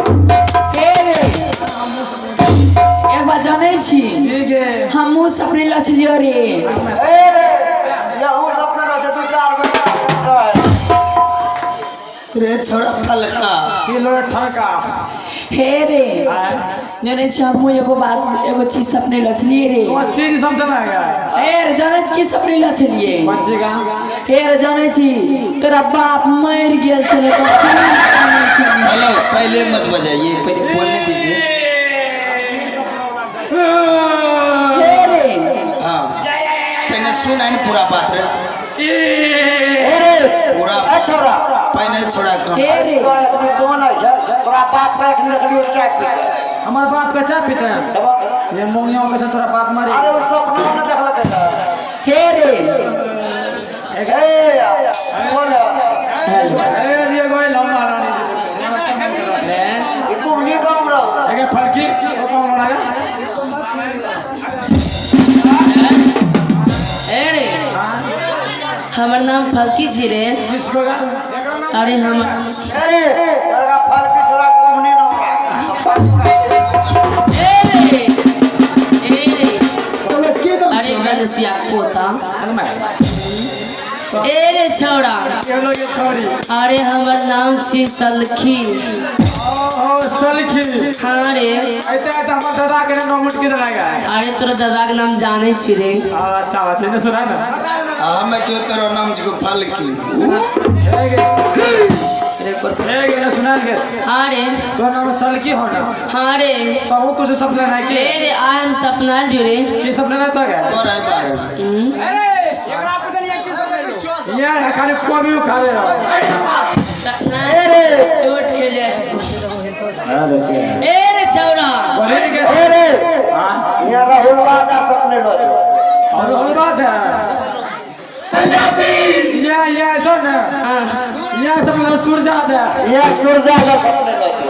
हे रे, एक बात जानै छी? ठीक है। हमहूँ सपने लछलियो रे। ए रे, यहू सपने रहे छै, 2-4 घंटा रहे। रे छोड़ा फलका। की लो ठका। हे रे। आय। जानै छी, हमहूँ एगो बात, एगो चीज सपने लछलियै रे। कौन चीज समझना है? हे रे, जानै छी की सपने लछलियै? कौन चीज का? हे रे, जानै छी, तोरा बाप मरि गेल छलै तऽ खूब कानै छलै। हेलो, पहले मत बजाइए, पहले बोलने दीजिए। हे रे। हाँ, पहले सुन आइन पूरा बात रे। ए रे। पूरा। ए छोरा। पहले छोड़ा कम। हे रे। तोरा एखनी कोन है छै? तोरा बाप के एखनी देखलियो चाय पीते। हमारे बाप के चाय पीते हैं? तब। ये मुंगियों के तोरा बाप मारी। अरे, वो सपना में देखलकै तऽ। हे रे। ए बोल। हेलो। ए ये गोई लंबा रानी। रे। ई कुमनी गाँव रहो। एक फलकी वो कौन बनाएगा? ए रे, हमर नाम फलकी छी रे। किसको का? अरे हम अरे, तोरा फल की छोरा कुमनी नाम रहा। ए रे, ए रे। तोरा के नाम अरे छौ? गजसिया पोता। मैं। ए रे छौड़ा। ये लो ये छोरी। अरे, हमर नाम छी सलखी। ओ सलखी। हाँ रे। ऐते ऐते हमर दादा के नाम मुटकी दलाएगा। अरे, तोरा दादा के नाम जाने छी रे। अच्छा, वैसे ने सुना ना। हमें क्यों तेरा नाम छौ फलकी? ए गे। रे ए गे, ने सुना के? हाँ रे। तो नाम सलकी हो ना? हाँ रे। तो वो कुछ सपना है कि? ए रे, आइ हम सपना लियो रे। की सपना है तो क्या? तोरा बारे में। ये खाली कोबी उखाड़े रहो। सपना ए रे। चोट खेले छै। अरे छे। ए रे छौड़ा। बोले के। ए रे। हां। यहाँ राहुल वादा सपने लो छो। और बात है पंजाबी ये सुन। हाँ। ये सब लोग सूरजाद है। यहाँ सूरजा का सपने लो छो।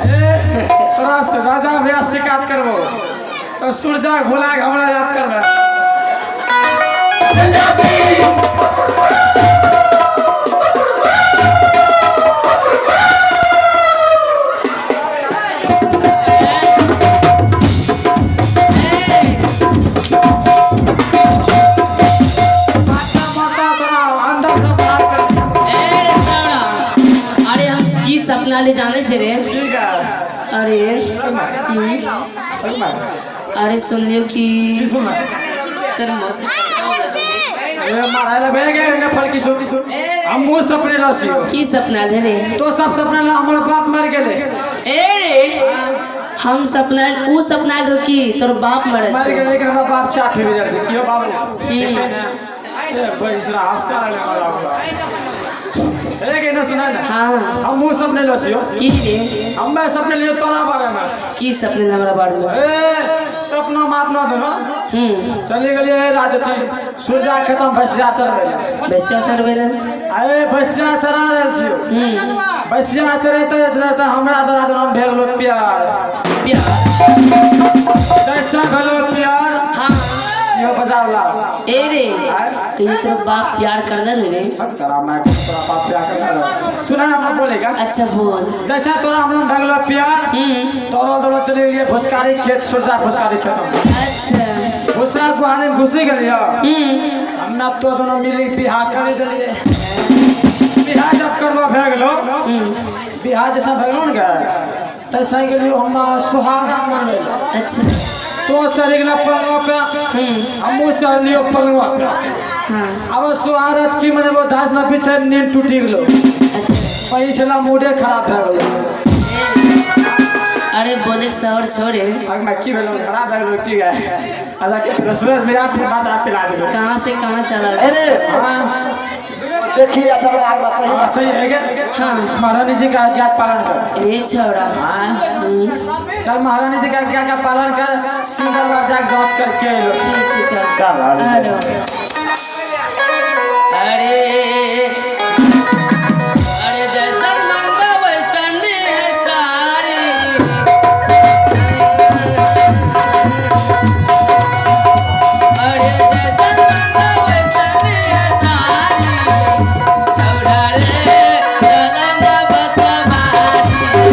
ए तोरा से राजा भैया शिकायत करबो तो सूरजा भुला के हमरा याद करबे। ए। माता माता तोरा अंदर से बाहर कर। ए रे छौड़ा, अरे हम की सपना ले जाने छे रे? ठीक है। अरे, अरे सुनलियो कि की सुन? तोर मौसी पैसा वाला छौ रे। ए मारा ले बे गए ने फल की सुन, हम मुंह सपने लसी। की सपना ले रे? तो सब सपना ला हमर बाप मर गेले। ए रे, हम सपना ऊ सपना रो कि तोर बाप मरल मर छौ। गेले, लेकिन हमरा बाप चाट भी जाइ छै। कियो बाबू, ठीक छै ने? ए बैसरा हंसा ले मारा। ए के ना सुना ना? हाँ। हम मुंह सपने लसियो। की रे? हम्मे सपने लियो तोरा बारे में। की सपने हमरा बारे में? ए सपना में अपना दोनों चली गेलियै राजथी सूर्या खत्म भैंसिया चरबै लए। भैंसिया चरबै लए। अरे, भैंसिया चरा रहल छियौ। भैंसिया चरेते चरेते हमरा तोरा दोनों भए गेलो प्यार। प्यार। कैसा भेलो प्यार? हाँ। यो बजावला। ए रे, कहीं तेरा बाप प्यार करना रे? तोरा मैं तोरा बाप प्यार करना रहो। सुना ना, अपना बोलेगा। अच्छा, बोल। जैसा तोरा हमरा भए गेलो प्यार, दौड़ल दौड़ल चली गेलियै फुसकारी खेत, सूर्या फुसकारी खेत। अच्छा। भुसरा गुहाने में घुसी गेलियै। हमरा तो दोनों मिली बियाह कर देलियै। बियाह जब करबो भए गेलो, बियाह जैसा भए गेलो ने तैसा ही गेलियो हम सुहाग मनबै लए। अच्छा। तो चढ़ि गेलो पलंगो पे, हमहूँ चढ़लियो पलंगो पे। हाँ। अब सुहाग की मनेबो, दास न पीछे नींद टूटी गेलो। अच्छा। वही छला मूडे खराब भए गेलो। अरे, बोले शहर छोड़े। अब मैं की भेलो, खराब भए गेलो की गए? अच्छा, रसवे मेरा बात आप पिला देबो। कहाँ से कहाँ चला? अरे। हाँ। देखिए, दरबार में सही हाँ, बात। सही है क्या? हाँ। महारानी जी का आज्ञा पालन कर। ए छौड़ा। हाँ, चल, महारानी जी का आज्ञा का पालन कर, सिंह दरबार जाके जांच करके अइलो। ठीक छै, चल। चल, अरे। हेलो, अरे अरे, जैसन मंगबा वैसन है सारी। अरे, जैसन मंगबा वैसन है सारी, छौड़ा रे, चल ना बसवारी।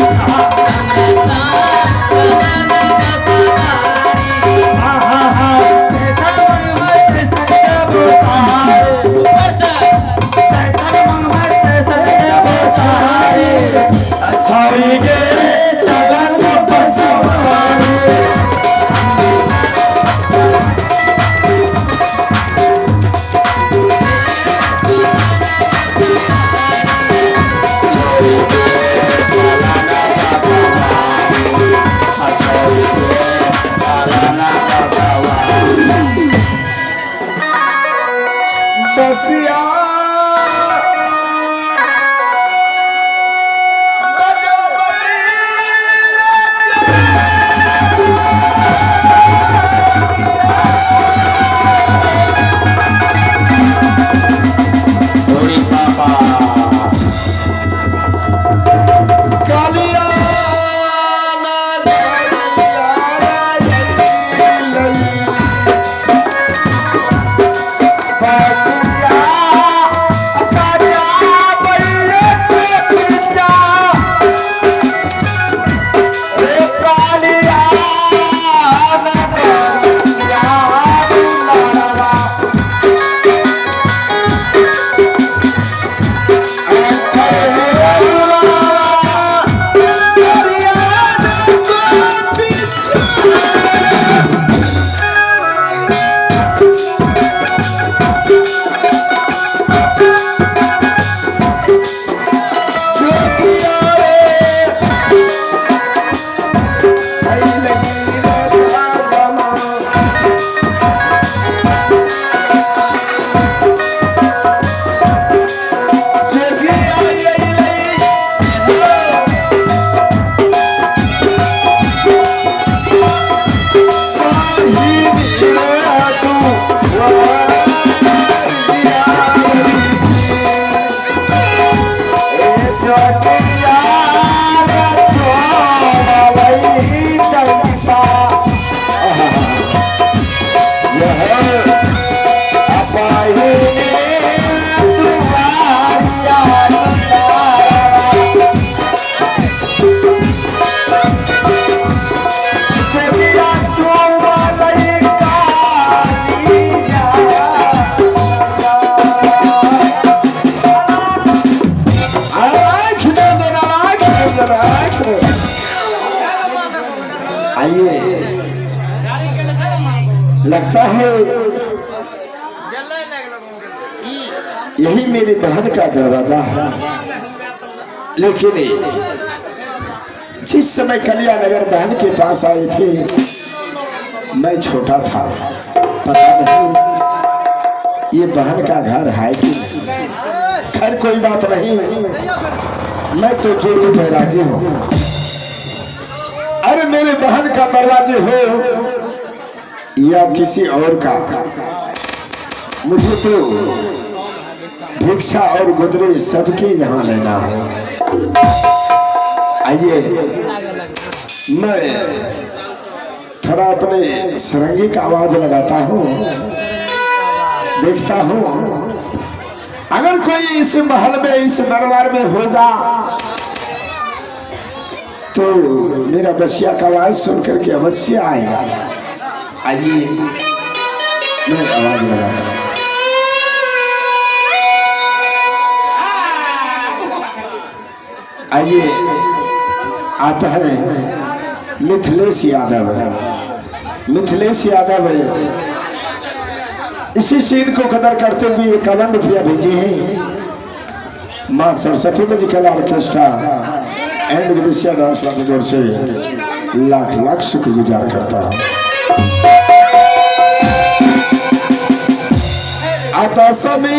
आइए, लगता है यही मेरी बहन का दरवाजा है। लेकिन जिस समय कलियानगर बहन के पास आए थे, मैं छोटा था, पता नहीं ये बहन का घर है कि नहीं। खैर कोई बात नहीं, मैं तो जोड़ी बैरागी हूँ। अरे मेरे बहन का दरवाजे हो या किसी और का, मुझे तो भिक्षा और गुदरी सबके यहाँ लेना है। आइए, मैं थोड़ा अपने सरंगी का आवाज लगाता हूँ, देखता हूँ अगर कोई इस महल में, इस दरबार में होगा तो मेरा बसिया का आवाज सुन करके अवश्य आएगा। आइए, मैं आवाज लगाता हूँ। आइए, आता है मिथिलेश यादव। मिथिलेश यादव इसी सीन को कदर करते हुए 51 रुपया भेजे हैं। माँ सरस्वती म्यूजिकल ऑर्केस्ट्रा एंड विदेशिया डांस वाले ओर से लाख लाख शुक्रगुजार करता हूँ। आता समय।